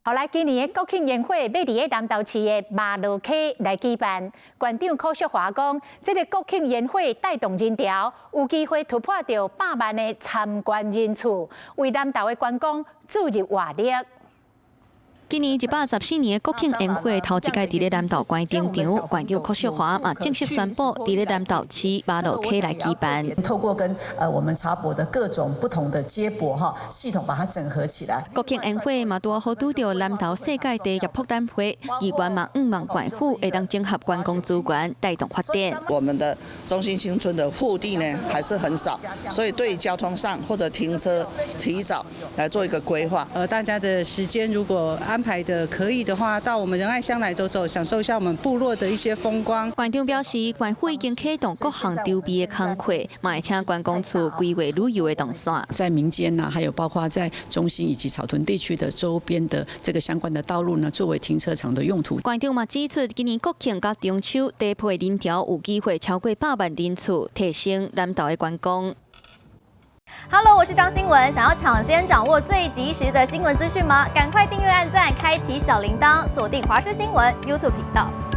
後來今年的國慶煙火欲佇咧南投市的麻荖溪來舉辦，縣長柯淑華講，這个國慶煙火帶動人潮，有機會突破著100萬的參觀人次，為南投的觀光注入活力。今年114年的國慶煙火頭一擺佇咧南投縣登場，縣長柯淑華嘛正式宣布佇咧南投市麻荖溪來舉辦。透過跟我們茶博的各種不同的接駁哈系統，把它整合起來。國慶煙火嘛拄好拄著南投世界地業博覽會，議員嘛向望縣府會當整合觀光資源，帶動發展。我們的中心新村的腹地呢，還是很少，所以對交通上或者停車提早來做一個規劃。大家的時間如果安排的可以的話，到我們仁愛鄉來走走，享受一下我們部落的一些風光。縣長表示，縣府已經啟動各項籌備的工課，嘛會請觀光處規劃旅遊的動線。在民間呢，還有包括在中心以及草屯地區的周邊的這個相關的道路呢，作為停車場的用途。縣長嘛指出，今年國慶佮中秋搭配人潮有機會超過100萬人次，提升南投的觀光。 Hello，我是張新文。想要搶先掌握最及時的新聞資訊嗎？趕快訂閱、按讚、開啟小鈴鐺，鎖定華視新聞 YouTube 頻道。